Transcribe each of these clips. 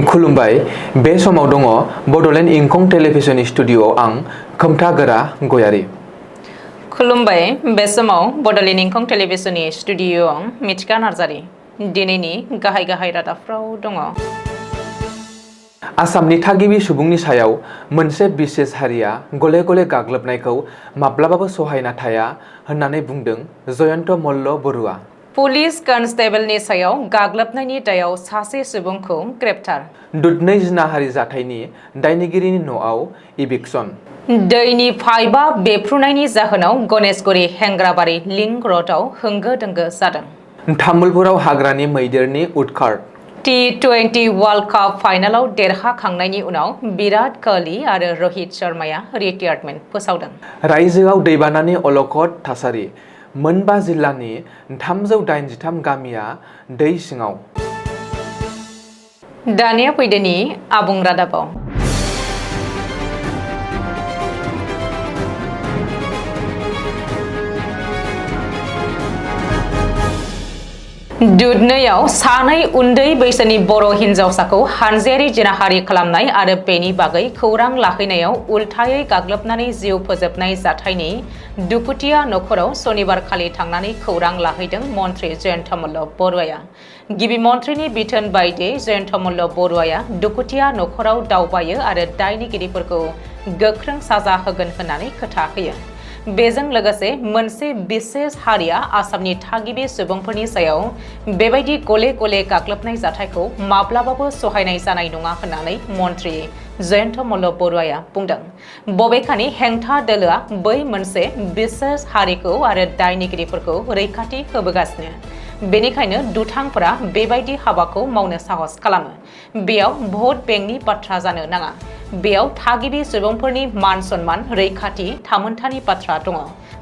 खुलुमबाय बे समाव दङ बडलेण्ड इंखं टेलिभिजन स्टुडिअ'आव आं खोमथागोरा गयारि। खुलुमबाय बे समाव बडलेण्ड इंखं टेलिभिजननि स्टुडिअ'आव मिथिका नार्जारि। दिनैनि गाहाय रादाबफ्राव दङ। आसामनि थागिबि सुबुंनि सायाव मोनसे बिसेस हारिया गले गले गाग्लोबनायखौ माब्लाबाबो सहायना थाया होननानै बुंदों जयन्त मल्ल बरुवा। पुलिस कन्स्टेबलनि सायाव गाग्लोबनायनि दायाव सासे सुबुंखौ ग्रेप्तार। दुधनै जिनाहारि जाथायनि दायनिगिरिनि न'आव इभिक्सन। दैनि पाइपआ बेफ्रुनायनि जाहोनाव गणेशगुरि हेंग्राबारि लिंक रडआव होंगो दोंगो जादों। तामुलपुराव हाग्रानि मैदेरनि उदखार। T20 वर्ल्ड कप फाइनालाव देरहाखांनायनि उनाव विराट कोहली आरो रोहित शर्माया रिटायारमेन्ट फोसावदों। रायजोआव दैबानानि अलखद थासारि। मोनबा जिल्लानि 383 गामिया दै सिङाव। दानिया फैदोनि आबुं रादाबाव। दुधनैयाव सानै उन्दै बैसोनि बर' हिन्जावसाखौ हानजायारि जिनाहारि खालामनाय आरो बेनि बागै खौरां लाहैनायाव उल्थायै गाग्लोबनानै जिउ फोजोबनाय जाथायनि दुखुथिया नखराव सनिबारखालि थांनानै खौरां लाहैदों मन्त्रि जयन्त मल्ल बरुवाया। गिबि मन्थ्रिनि बिथोन बायदियै जयन्त मल्ल बरुवाया दुखुथिया नखराव दावबायो आरो दायनिगिरिफोरखौ गोख्रों साजा होगोन होननानै खोथा होयो। बेजों लोगोसे मोनसे बिसेस हारिया आसामनि थागिबि सुबुंफोरनि सायाव बेबायदि गले गले गाग्लोबनाय जाथायखौ माब्लाबाबो सहायनाय जानाय नङा होननानै मन्त्रि जयन्त मल्ल बरुवाया बुंदों। बबेखानि हेंथा दोलोआ बै मोनसे बिसेस हारिखौ आरो दायनिगिरिफोरखौ रैखाथि होबोगासिनो। बेनिखायनो दुथांफोरा बेबायदि हाबाखौ मावनो साहस खालामो। बेयाव भट बेंकनि बाथ्रा जानो नाङा। बेयाव थागिबि सुबुंफोरनि मान सन्मान रैखाथि थामोन्थानि बाथ्रा दङ।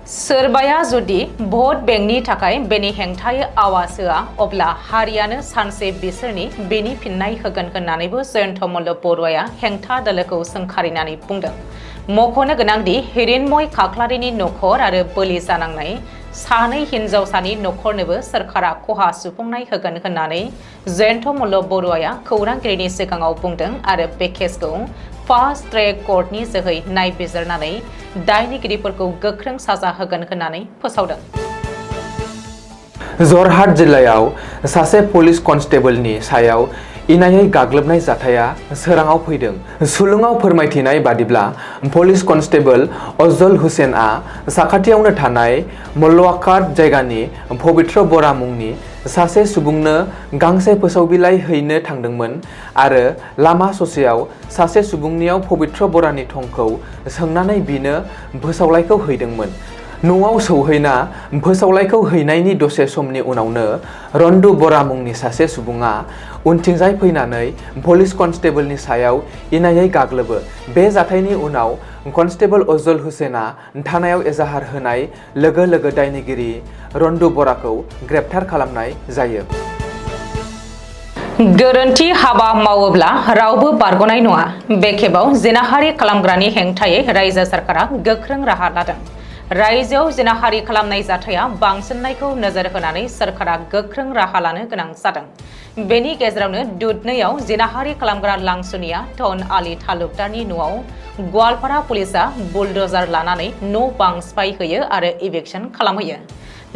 सोरबाया जुदि भट बेंकनि थाखाय बेनि हेंथायै आवाज होआ अब्ला हारियानो सानसे बिसोरनि बेनि फिननाय होगोन होननानैबो जयन्त मल्ल बरुवाया हेंथा दोलोखौ सोंखारिनानै बुंदों। मख'नो गोनांदि हिरिनमय खाख्लारिनि नखर आरो बोलि जानांनाय सानै हिन्जावसानि नखरनोबो सोरखारा खहा सुफुंनाय होगोन होननानै जयन्त मल्ल बरुवाया खौरांगिरिनि सिगाङाव बुंदों आरो बे केसखौ फास्ट ट्रेक कर्टनि जोहै नायबिजिरनानै दायनिगिरिफोरखौ गोख्रों साजा होगोन होननानै फोसावदों। जरहाट जिल्लायाव सासे पुलिस कन्स्टेबलनि सायाव इनायै गाग्लोबनाय जाथाया सोराङाव फैदों। सुलुङाव फोरमायथिनाय बादिब्ला पुलिस कन्स्टेबल अजल हुसेनआ साखाथियावनो थानाय मल्लवाकाट जायगानि पबित्र बरा मुंनि सासे सुबुंनो गांसे फोसाव बिलाइ हैनो थांदोंमोन आरो लामा ससेयाव सासे सुबुंनियाव पबित्र बरानि थंखौ सोंनानै बिनो फोसावलाइखौ हैदोंमोन। न'आव सौहैना फोसावलाइखौ हैनायनि दसे समनि उनावनो रन्डु बरा मुंनि सासे सुबुङा उनथिंजाय फैनानै पुलिस कन्स्टेबलनि सायाव इनायै गाग्लोबो। बे जाथायनि उनाव कन्स्टेबल अजल हुसेना थानायाव एजाहार होनाय लोगो लोगो दायनिगिरि रन्डु बराखौ ग्रेप्तार खालामनाय जायो। गोरोन्थि हाबा मावोब्ला रावबो बारग'नाय नङा। बे खेबाव जिनाहारि खालामग्रानि हेंथायै रायजो सरकारा गोख्रों राहा लादों। रायजोआव जिनाहारि खालामनाय जाथाया बांसिननायखौ नोजोर होनानै सोरखारा गोख्रों राहा लानो गोनां जादों। बेनि गेजेरावनो दुधनैयाव जिनाहारि खालामग्रा लांसुनिया टन आलि तालुकदारनि न'आव गवालपारा पुलिसा बुलडजार लानानै न' बां सिफायहोयो आरो इभिक्सन खालामहोयो।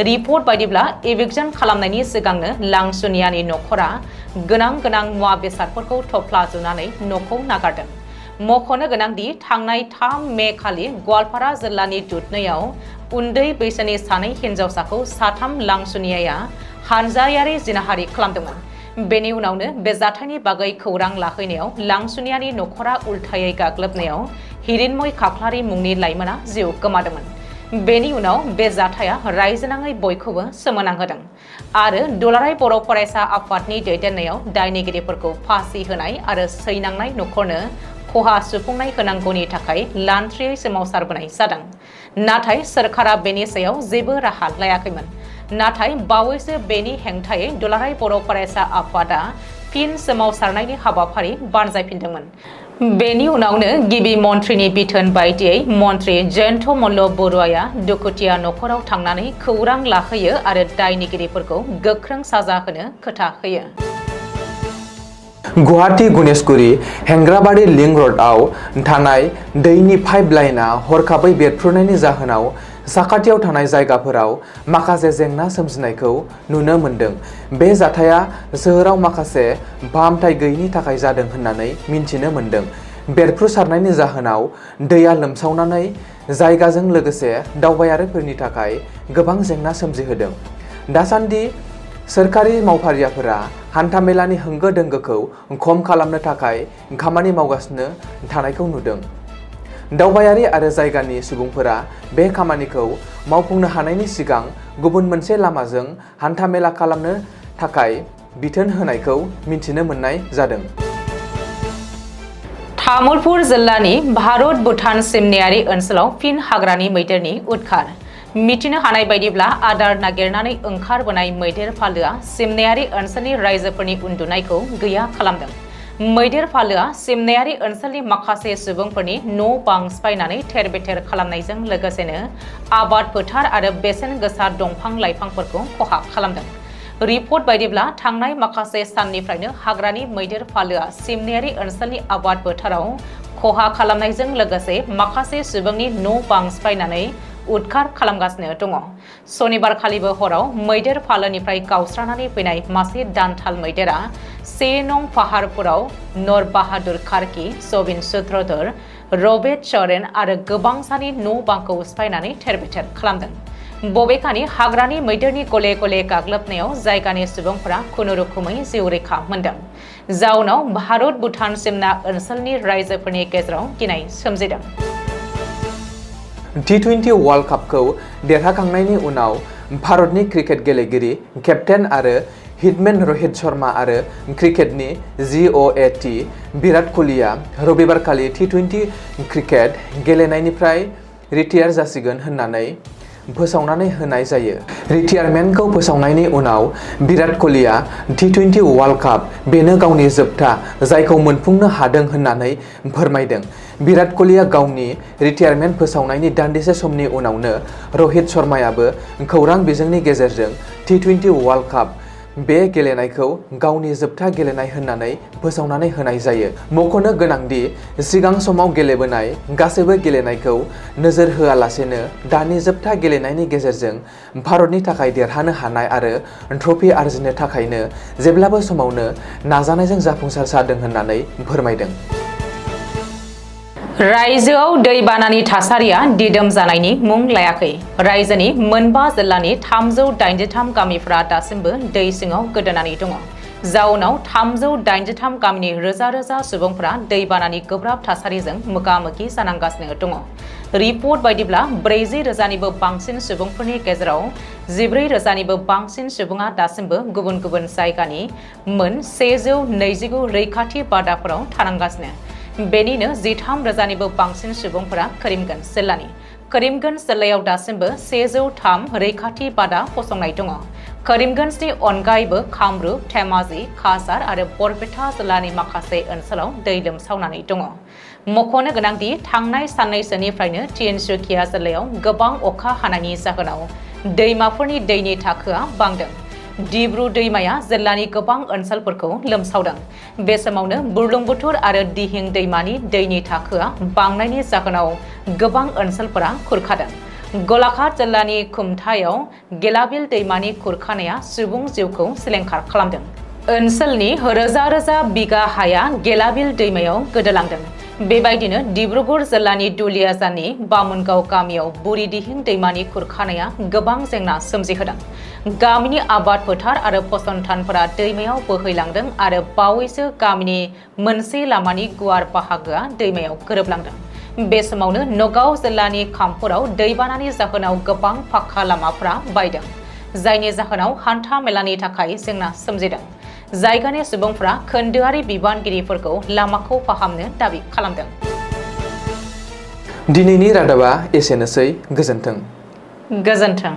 रिपर्ट बायदिब्ला इभिक्सन खालामनायनि सिगांनो लांसुनियानि नखरा गोनां मुवा बेसादफोरखौ थफ्ला जुनानै न'खौ नागारदों। मख'नो गोनांदि थांनाय 3 मे खालि गवालपारा जिल्लानि दुधनैयाव उन्दै बैसोनि सानै हिन्जावसाखौ साथाम लांसुनियाया हानजायारि जिनाहारि खालामदोंमोन। बेनि उनावनो बे जाथायनि बागै खौरां लाहैनायाव लांसुनियानि नखरा उल्थायै गाग्लोबनायाव हिरिनमय खाख्लारि मुंनि लाइमोना जिउ गोमादोंमोन। बेनि उनाव बे जाथाया रायजोनाङै बयखौबो सोमोनांहोदों आरो दुलाराय बर' फरायसा आफादनि दैदेननायाव दायनिगिरिफोरखौ फासि होनाय आरो सैनांनाय नखरनो खहा सुफुंनाय होनांगौनि थाखाय लान्थ्रियै सोमावसारबोनाय जादों। नाथाय सोरखारा बेनि सायाव जेबो राहा लायाखैमोन। नाथाय बावैसो बेनि हेंथायै दुलाराय बर' फरायसा आफादा फिन सोमावसारनायनि हाबाफारि बानजायफिनदोंमोन। बेनि उनावनो गिबि मन्थ्रिनि बिथोन बायदियै मन्त्रि जयन्त मल्ल बरुवाया दुखुथिया नखराव थांनानै खौरां लाहैयो आरो दायनिगिरिफोरखौ गोख्रों साजा होनो खोथा होयो। गुवाहाटी गणेशगुरी हेंग्राबारि लिंक रडआव थानाय दैनि पाइप लाइनआ हरखाबै बेरफ्रुनायनि जाहोनाव साखाथियाव थानाय जायगाफोराव माखासे जेंना सोमजिनायखौ नुनो मोन्दों। बे जाथाया सोहोराव माखासे फाहामथाय गैयैनि थाखाय जादों होननानै मिन्थिनो मोन्दों। बेरफ्रुसारनायनि जाहोनाव दैया लोमसावनानै जायगाजों लोगोसे दावबायारिफोरनि थाखाय गोबां जेंना सोमजिहोदों। दासान्दि सोरखारि मावफारियाफोरा हान्थामेलानि होंगो दोंगोखौ खम खालामनो थाखाय खामानि मावगासिनो थानायखौ नुदों। दावबायारि आरो जायगानि सुबुंफोरा बे खामानिखौ मावफुंनो हानायनि सिगां गुबुन मोनसे लामाजों हान्थामेला खालामनो थाखाय बिथोन होनायखौ मिन्थिनो मोननाय जादों। तामुलपुर जिल्लानि भारत भुटान सिमनायारि ओनसोलाव फिन हाग्रानि मैदेरनि उदखार। मिथिनो हानाय बायदिब्ला आदार नागिरनानै ओंखारबोनाय मैदेर फालोआ सिमनायारि ओनसोलनि रायजोफोरनि उन्दुनायखौ गैया खालामदों। मैदेर फालोआ सिमनायारि ओनसोलनि माखासे सुबुंफोरनि न' बां सिफायनानै थेर बेथेर खालामनायजों लोगोसेनो आबाद फोथार आरो बेसेन गोसा दंफां लाइफांफोरखौ खहा खालामदों। रिपर्ट बायदिब्ला थांनाय माखासे साननिफ्रायनो हाग्रानि मैदेर फालोआ सिमनायारि ओनसोलनि आबाद फोथाराव खहा खालामनायजों लोगोसे माखासे सुबुंनि न' बां सिफायनानै उदखार खालामगासिनो दङ। सनिबार खालिबो हराव मैदेर फालोनिफ्राय गावस्रानानै फैनाय मासे दान्थाल मैदेरा 1 नं पाहारपुराव नर बाहादुर कार्की, सबिन सूत्रधर, रबेट चरेन आरो गोबांसानि न' बांखौ सिफायनानै थेर बेथेर खालामदों। बबेखानि हाग्रानि मैदेरनि गले गले गाग्लोबनायाव जायगानि सुबुंफोरा खुनुरुखुमै जिउ रैखा मोन्दों। जाउनाव भारत भुटान सिमना ओनसोलनि रायजोफोरनि गेजेराव गिनाय सोमजिदों। T20 वर्ल्ड कापखौ देरहाखांनायनि उनाव भारतनि क्रिकेट गेलेगिरि केप्टेन आरो हिटमेन रोहित शर्मा आरो क्रिकेटनि GOAT विराट कोहलीआ रबिबारखालि T20 क्रिकेट गेलेनायनिफ्राय रिटायार जासिगोन होननानै फोसावनानै होनाय जायो। रिटायारमेन्टखौ फोसावनायनि उनाव विराट कोहलीआ T20 वर्ल्ड काप बेनो गावनि जोबथा जायखौ मोनफुंनो हादों होननानै फोरमायदों। विराट कोहलीआ गावनि रिटायारमेन्ट फोसावनायनि दान्दिसे समनि उनावनो रोहित शर्मायाबो खौरां बिजोंनि गेजेरजों T20 वर्ल्ड काप बे गेलेनायखौ गावनि जोबथा गेलेनाय होननानै फोसावनानै होनाय जायो। मख'नो गोनांदि सिगां समाव गेलेबोनाय गासैबो गेलेनायखौ नोजोर होआलासेनो दानि जोबथा गेलेनायनि गेजेरजों भारतनि थाखाय देरहानो हानाय आरो ट्रफी आरजिनो थाखायनो जेब्लाबो समावनो नाजानायजों जाफुंसार जादों होननानै फोरमायदों। रायजोआव दैबानानि थासारिया दिदोम जानायनि मुं लायाखै। रायजोनि मोनबा जिल्लानि 383 गामिफोरा दासिमबो दै सिङाव गोदोनानै दङ। जाउनाव 383 गामिनि रोजा रोजा सुबुंफोरा दैबानानि गोब्राब थासारिजों मोगा-मोगि जानांगासिनो दङ। रिपर्ट बायदिब्ला 40,000निबो बांसिन सुबुंफोरनि गेजेराव 14,000निबो बांसिन सुबुङा दासिमबो गुबुन गुबुन जायगानि मोन 129 रैखाथि बादाफोराव थानांगासिनो। बेनिनो 13,000निबो बांसिन सुबुंफोरा करीमगंज जिल्लानि। करीमगंज जिल्लायाव दासिमबो 103 रैखाथि बादा फसंनाय दङ। करीमगंजनि अनगायैबो कामरुप, धेमाजि, काछार आरो बरपेटा जिल्लानि माखासे ओनसोलाव दै लोमसावनानै दङ। मख'नो गोनांदि थांनाय साननैसोनिफ्रायनो तिनसुकिया जिल्लायाव गोबां अखा हानायनि जाहोनाव दैमाफोरनि दैनि थाखोआ बांदों। दिब्रु दैमाया जिल्लानि गोबां ओनसोलफोरखौ लोमसावदों। बे समावनो बुरलुंबुथुर आरो दिहिं दैमानि दैनि थाखोआ बांनायनि जाहोनाव गोबां ओनसोलफोरा खुरखादों। गलाघाट जिल्लानि कुमथायाव गेलाबिल दैमानि खुरखानाया सुबुं जिउखौ सिलिंखार खालामदों। ओनसोलनि रोजा रोजा बिगा हाया गेलाबिल दैमायाव गोदोलांदों। बेबायदिनो डिब्रुगड़ जिल्लानि दुलियाजाननि बामुनगाव गामियाव बुरिदिहिं दैमानि खुरखानाया गोबां जेंना सोमजिहोदों। गामिनि आबाद फोथार आरो फसंथानफोरा दैमायाव बोहैलांदों आरो बावैसो गामिनि मोनसे लामानि गुवार बाहागोआ दैमायाव गोरोबलांदों। बे समावनो नगाव जिल्लानि खामपुराव दैबानानि जाहोनाव गोबां पाक्का लामाफोरा बायदों, जायनि जाहोनाव हान्था मेलानि थाखाय जेंना सोमजिदों। जायगानि सुबुंफ्रा खोन्दोआरि बिबानगिरिफोरखौ लामाखौ फाहामनो दाबि खालामदों। दिनैनि रादाबा एसेनोसै। गोजोन्थों। गोजोन्थों।